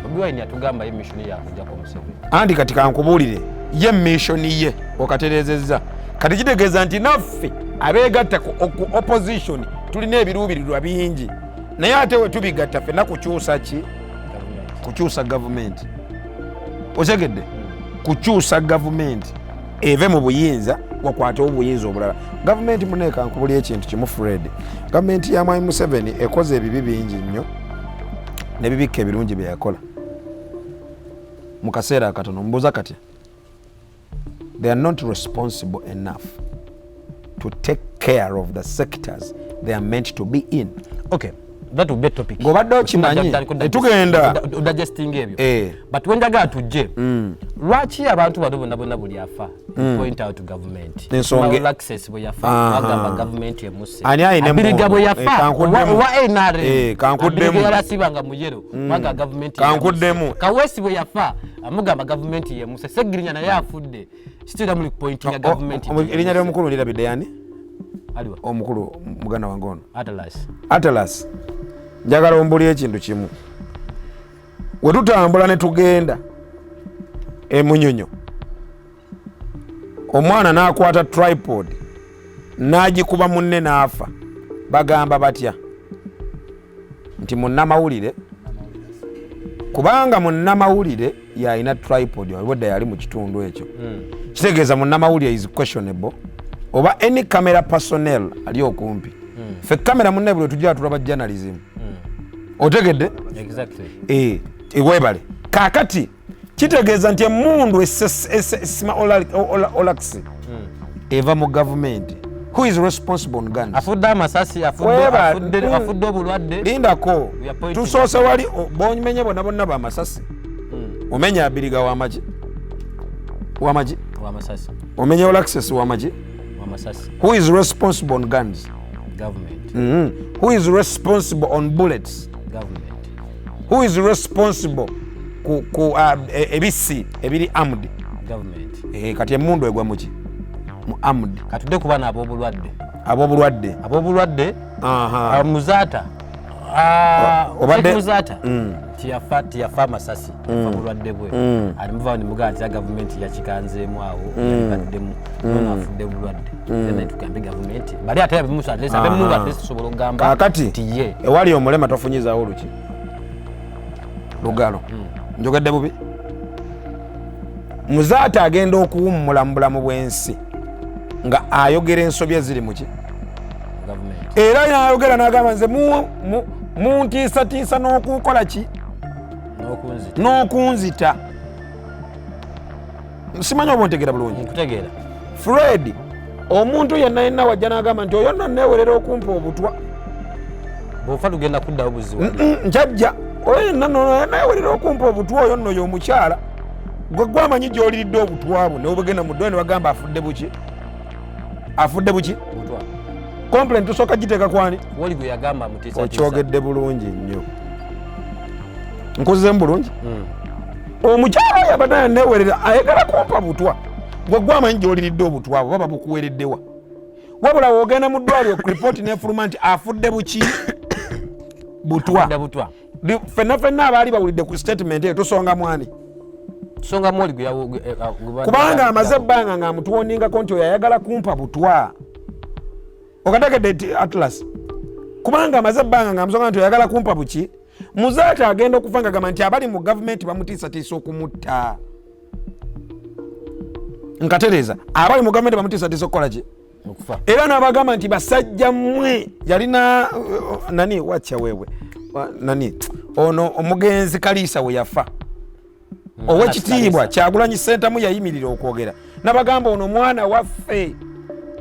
Bobi Wine yatugamba ye mission yakujjako Museveni. Anti kati kankubuulire, ye mission ye okatereezezza. Kati kitegeeza nti naffe abeegatta ku opposition tulina ebiruubirirwa bingi, naye ate we tubigatta ffenna kukyusa ki? Gavumenti. Kukyusa gavumenti, otegedde? Kukyusa gavumenti eve mu buyinza, wakwate obuyinza obulala. Gavumenti muneeka, nkubuli ekintu kimu, Fred, gavumenti ya mwami Museveni ekoze ebibi bingi nnyo nebibikka ebirungi bye yakola mu kaseera akatono. Mbuuza katya, they are not responsible enough to take care of the sectors they are meant to be in. Okay, that will be a topic. Ng'obadde okimanyi, tetugenda. Digesting ebyo. Eh. But wenjagala tujje, lwaki abantu bano bonna bonna buli afa point out government? Ensonga- Access bwe yafa, bagamba gavumenti emuse. Ani ayina Abiriga emmundu? bwe Eh, yafa, kankuddemu. owa NRM, Eh, kankuddemu. Abiriga yabasibanga mu yellow, baga gavumenti Kankuddemu. yemuse. Kaweesi bwe yafa, amugamba gavumenti yemuse. Segirinya naye afudde, sitera muli pointinga gavumenti. Erinnya ly'omukulu lirabidde, yani? Aliwa? Omukulu muganda wange ono. Atlas. Atlas, njagala ombulire ekintu kimu. We tutambula ne tugenda emunyonyo, omwana n'akwata tripod n'agikuba munne n'afa, bagamba batya? Nti munnamawulire Kubanga munnamawulire yalina tripod, obwedda yali mu kitundu ekyo. Kitegeeza munnamawulire is questionable, oba any camera personnel ali okumpi. Ffe kamera munne buli tujja tulaba journalism. Otegedde? Exactly. Eh, webale. Kakati kitegeeza nti emundu esima olaxi eva mu gavumenti. Who is responsible on guns? Afudde amasasi, afudde obulwadde. Lindako. We are pointing. Tusoose wali bomenye bonna bonna bamasasi. Omenya Abiriga wamaki, wamaki? Wamasasi. Omenya Olaxes wamaki? Wamasasi. Who is responsible on guns? Government. Who is responsible on bullets? Government. Who is responsible ku ebisi ebiri armed? Government. Eh, kati emundu egwa muki? Mu armed. Katudde ku baana ab'obulwadde. Ab'obulwadde. Ab'obulwadde. Muzaata. Obadde- Muzaata tiyafa amasasi, yafa bulwadde bwe. Ali muva nimugaa nti gavumenti yakikanzeemu awo, yalibaddemu nono afudde bulwadde. Era tugambe gavumenti bali ate abemusu, at least abemundu, at least tusobola okugamba Kakati nti ye ewali omulema tofunyizaawo luki lugalo. Njogedde bubi? Muzaata agenda okuwummula mu bulamu bw'ensi nga ayogera ensobi eziri muki? Gavumenti. Era nayogera n'agamba, nze muntiisatiisa n'okunkola ki? N'okunzita. N'okunzita. Simanyi oba ontegeera bulungi. Nkutegeera. Fred, omuntu yenna yenna wajja n'agamba nti oyo nno neewerera okumpa obutwa. Bw'ofa lugenda kuddawo buzibu. Njajja oyo yenna nno neewerera okumpa obutwa, oyo nno y'omukyala gwe gwamanyi gy'oliridde obutwa bwo, newebugenda mu ddwaliro ne bagamba afudde buki, afudde buki? Butwa. Complaint tusooka giteeka kwani? Woli gwe yagamba mutiisatiisa. Okyogedde bulungi nnyo, nkozemu bulungi. Omukyala oyo abadde newerera ayagala kumpa butwa, gwe gwamanyi gyoliridde obutwa bwo baba bukuwereddewa. Wabula wogenda mu ddwaliro, ripooti nefuluma nti afudde buki? Butwa. Afudde butwa. Ffenna ffenna abaali bawulidde ku statement eyo tusonga mwani? Tusonga mwoli gwe gwe Kubanga amaze ebbanga nga amutuwoningako nti oyo ayagala kumpa butwa. Okategedde nti Atlas, kubanga amaze ebbanga nga amusonga nti oyagala kumpa buki. Muzaata agenda okufa nga gamba nti abali mu gavumenti bamutiisatiisa okumutta. Nkatereeza, abali mu gavumenti bamutiisatiisa okukola ki? Okufa. Era n'abagamba nti basajja mmwe, yalina nani wacca wewe nani ono omugenzi Kaliisa we yafa, Owekitiibwa Kyagulanyi Sentamu yayimirira okwogera nabagamba ono mwana waffe,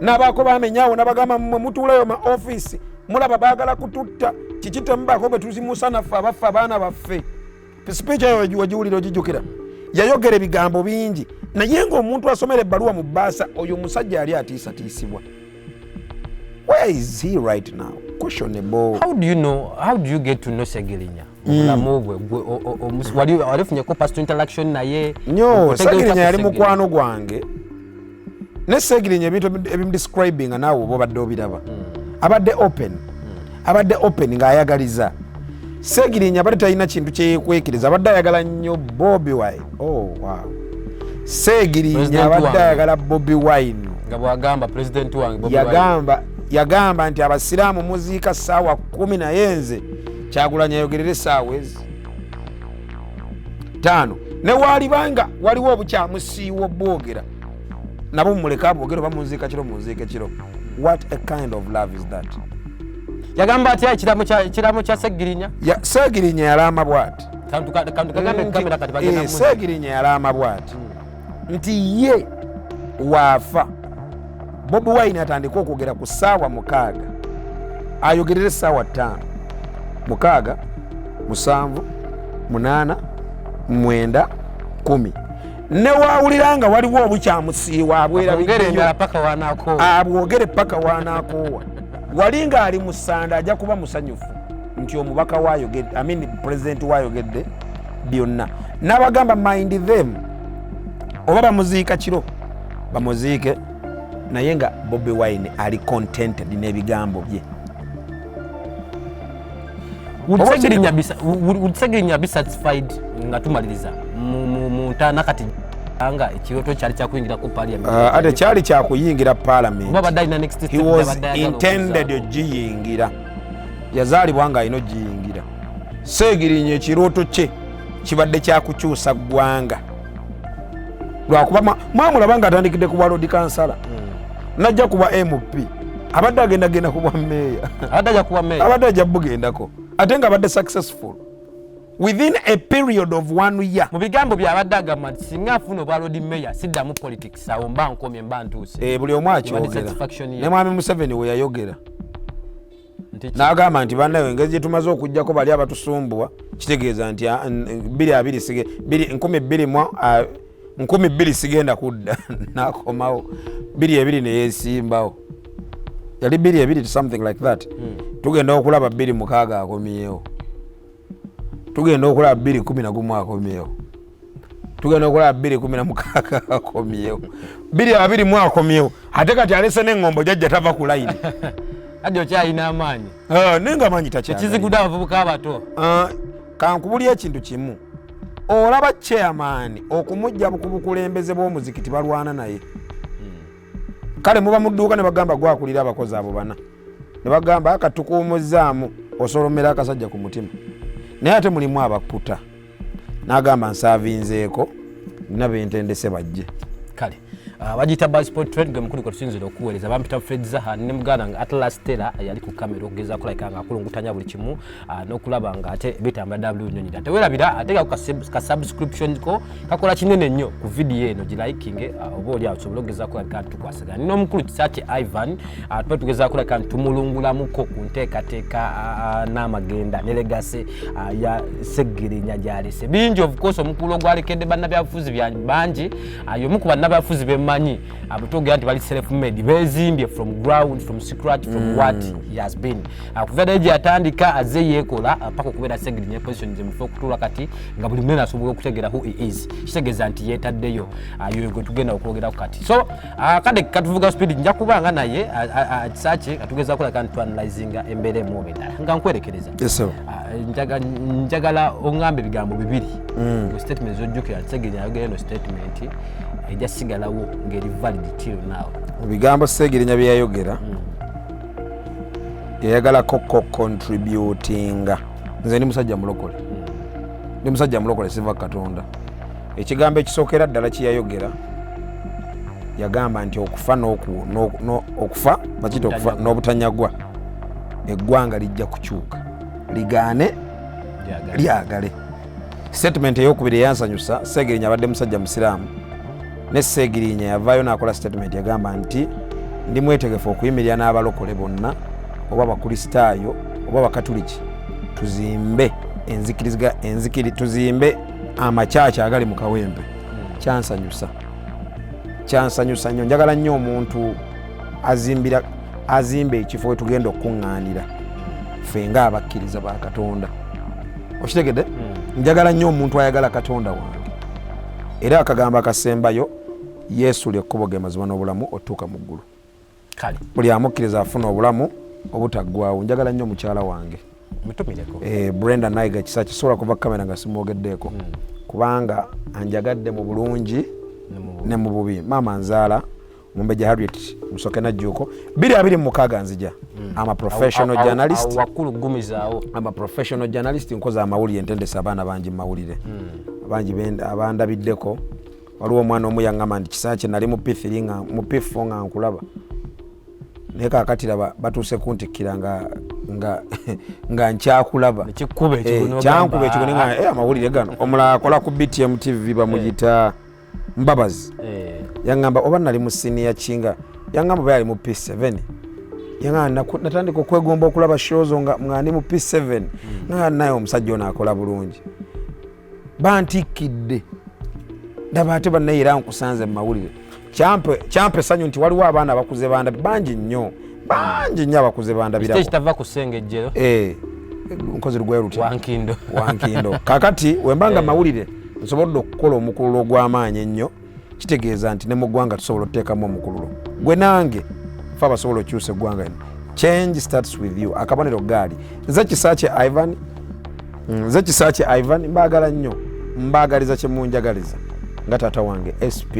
nabaako bamenyawo, nabagamba mmwe mutuulayo ma ofiisi mulaba baagala kututta kiki, temubaako bwe tuzimusa naffe abaffe abaana baffe. Speech eyo wagiwulira, ogijjukira? Yayogera ebigambo bingi, naye ng'omuntu asomera ebbaluwa mu bbaasa, oyo omusajja yali atiisatiisibwa. Where is he right now? Questionable. How do you know, how do you get to know Segirinya obulamu bwe? Gwe wali ofunyeko personal interaction naye? Nyo. Otegeera Segirinya otya yali ku mukwano gwange ne Segirinya. Ebintu ebimudescribinga naawe oba obadde obiraba, abadde open, abadde open ng'ayagaliza. Segirinya abadde talina kintu kyeyekwekiriza, abadde ayagala nnyo Bobi Wine. Oh, wow. Segirinya President abadde wange. ayagala Bobi Wine. Nga bwagamba president wange Bobi Wine. Yagamba nti abasiraamu muziika ssaawa 10, naye nze Kyagulanyi ayogerere essaawa ezi 5, ne waalibanga waliwo obukyamusiiwa obwogera nabo mumuleke abwogere, oba munziika kiro, munziike kiro. What a kind of love is that? Yagamba atya ekiramo kya Segirinya? Segirinya yalaama bw'ati. Kantu kagambe kamera kati bagenda Segirinya yalaama bw'ati nti ye waafa, Bobi Wine atandike okwogera ku ssaawa 6, ayogerere essaawa 5, 6, 7, 8, 9, 10, ne waawulira nga waliwo obukyamusiiwa ongere abwerabiddeyo. Endala paka wanaakoowa. Abwogere paka wanaakoowa. Wali ng'ali mu ssanda ajja kuba musanyufu nti omubaka wayogedde, I mean president wayogedde byonna. N'abagamba mind them, oba bamuziika kiro bamuziike, naye nga Bobi Wine ali contented n'ebigambo bye. Would Segirinya be satisfied nga tumaliriza mu ntaana kati nga ekirooto kyali kyakuyingirako parliament? Ate kyali kyakuyingira parliament. Oba abadde alina next He step was gy'abadde ayagala intended okuzaako? ogiyingira, yazaalibwa ng'alina ogiyingira. Seegirinya ekirooto kye Kibadde kyakukyusa ggwanga, lwakuba mwamulaba nga atandikidde ku bwa ward councillor, najja kuba MP, abadde agendagenda ku bwa meeya. Abadde ajja kuba meeya. Abadde ajja bugendako, ate nga abadde successful within a period of one year. Mu bigambo byabadde agamba nti singa afuna obwa lord mayor, siddamu politics, awo mba nkomye, mba ntuuse. Eh, buli omu akyogera. Satisfaction ye. Ne mwami Museveni we yayogera Nti ki? N'agamba nti bannaye, engeri gye tumaze okugjako bali abatusumbuwa, kitegeeza nti bbiri abiri nkumi bbiri mu 2000 sigenda kudda. N'akomawo 22 neyesimbawo, yali 22, something like that. Tugenda okulaba 26 akomyewo, tugenda okulaba 2011 akomyewo, tugenda okulaba 2016 akomyewo, 2020 akomyewo. Ate kati alese n'eŋŋombo, jajja tava ku layini. Adi okyalina amaanyi. Ah, naye nga amaanyi takyagala. Ekizigudde abavubuka abato. Ah, kankubulya ekintu kimu. Olaba chairman okumujja ku bukulembeze bw'omuzikiti, balwana naye. Kale muba mu dduuka ne bagamba gwakulira abakozi abo bana, ne bagamba akatukuumuzaamu osolomera akasajja ku mutima, naye ate mulimu abakuta n'agamba nsaavinzeeko, nina bentendese bajje. Kale, bagiyita Passport Trade, gwe mukulu kwetusinzira okuweereza. Bampita Fred Zaha ne muganda nga Atlas Tera yali ku kamera okugezaako like nga akulungutanya buli kimu, n'okulaba nga ate bitambula w nyonyira. Tewerabira ate ka subscription ko kakola kinene nnyo ku vidiyo eno, gilikinge, oba oli awo tusobole okugezaako like nga tukwasagana n'omukulu Kisakye Ivan. Tuba tugezaako like nga tumulungulamuko ku nteekateeka n'amagenda ne legacy ya Segirinya gyalese bingi. Of course omukulu ogwalekedde bannabyabufuzi bangi. Y'omu ku bannabyabufuzi bemmanyi abutogera nti bali self made, bezimbye from ground, from scratch, from what he has been. Kuva ddala gye yatandika azze yeekola, paka okubeera Segirinya position ze mufe okutuula kati nga buli munene asobola okutegeera who he is. Kitegeeza nti yeetaddeyo. Yoyo gwe tugenda okwogerako kati. So kade katuvuga speed, nja kubanga naye Kisakye katugezaako like ntuanalyzinga embeera emu oba endala. Nga nkwerekereza, Yes, sir. Njagala oŋŋambe ebigambo bibiri mu statement zojjukira Segirinya ayogera. Eno statement ejja sigalawo ng'eri valid till now. Mu bigambo Segirinya bye yayogera, yayagalako ko contributinga. Nze ndi musajja mulokole, ndi musajja mulokole, siva Katonda. Ekigambo ekisookera ddala kyeyayogera, yagamba nti okufa okufa bakiyita okufa n'obutanyagwa, eggwanga lijja kukyuka, ligaane lyagale. Statement eyokubiri eyansanyusa, Segirinya abadde musajja musiraamu, ne Segirinya yavaayo n'akola statement, yagamba nti ndi mwetegefu okuyimirira n'abalokole bonna oba abakristaayo oba abakatuliki, tuzimbe enzikiriza enzikiri, tuzimbe amakyaki agali mu Kawempe. Kyansanyusa, kyansanyusa nnyo. Njagala nnyo omuntu azimbira, azimba ekifo we tugenda okukuŋŋaanira ffe ng'abakkiriza ba Katonda. Okitegedde? Njagala nnyo omuntu ayagala Katonda wange. Era akagambo akasembayo, Yesu lyekkubo, ge mazima n'obulamu otuuka mu ggulu. Kale. Buli amukkiriza afuna obulamu obutaggwawo. Njagala nnyo mukyala wange. Mutumireko. Brenda Naiga Kisa, kisobola kuva kamera nga simwogeddeeko, kubanga anjagadde mu bulungi ne mu bubi. Maama nzaala Mumbejja Harriet Musoke Najjuuko. 2026 nzija. I'm a professional journalist. Wakulu gumizaawo. I'm a professional journalist, nkoze amawulire, ntendesa abaana bangi mu mawulire, bangi abandabiddeko. Waliwo omwana omu yaŋŋamba nti Kisakye, nali mu P3 nga mu P4 nga nkulaba, naye kakati laba batuuse kuntikkira nga nkyakulaba. Nekikuba Eh, ekigwo n'ogamba, kyankuba ekigwo "Ah." nga amawulire gano. Omulala akola ku BTM TV, bamuyita Mbabazi. Yaŋŋamba oba nali mu siniya kinga, yaŋŋamba oba yali mu P7, yaŋŋamba natandika okwegomba okulaba shozo nga ndi mu P7, nga naye omusajja ono akola bulungi, bantikkidde, ndaba ate bannaye era nkusanze mu mawulire. Kyampa essanyu nti waliwo abaana abakuze bandabi bangi nnyo, bangi nnyo abakuze bandabirako. Stage tava ku ssengejjero. Eh, nkozi lugwayo lutya? Wankindo. Wankindo. Kakati wembanga mawulire nsobodde okukola omukululo ogw'amaanyi ennyo, kitegeeza nti ne mu ggwanga tusobola okuteekamu omukululo gwe nange fe abasobola okyusa eggwanga lino. Change starts with you. Akabonero gaali nze Kisakye Ivan. Nze Kisakye Ivan, mbaagala nnyo, mbaagaliza kyemunjagaliza nga taata wange SP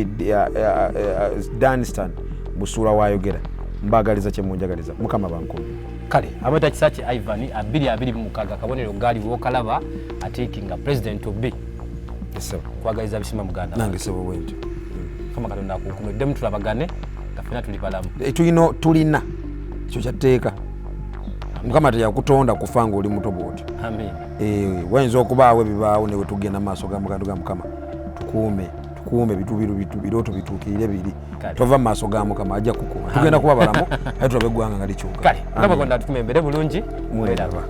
Danstan Busuula wayogera. Mbaagaliza kyemunjagaliza, Mukama bankumi. Kale, amweta Kisakye Ivan, 2026 akabonero gaali wokalaba atiikinga president to be. Kwagaliza bisima muganda nange sebo bwentyo. Mukama Katonda akukume, ddemu tulabagane nga ffena tuli balamu. Tulina tulina ekyo kyatteeka. Mukama teyakutonda kufa ng'oli muto bwotyo. Wayinza okubaawo ebibaawo newe tugenda mu maaso ga muganda ga Mukama, tukuume tukuume birooto bituukirire biri. Tova mu maaso ga Mukama, ajja kukuuma. Tugenda kuba balamu aye tulabe eggwanga nga likyuka. Kale Mukama Katonda atukume, embere bulungi. Mweraba.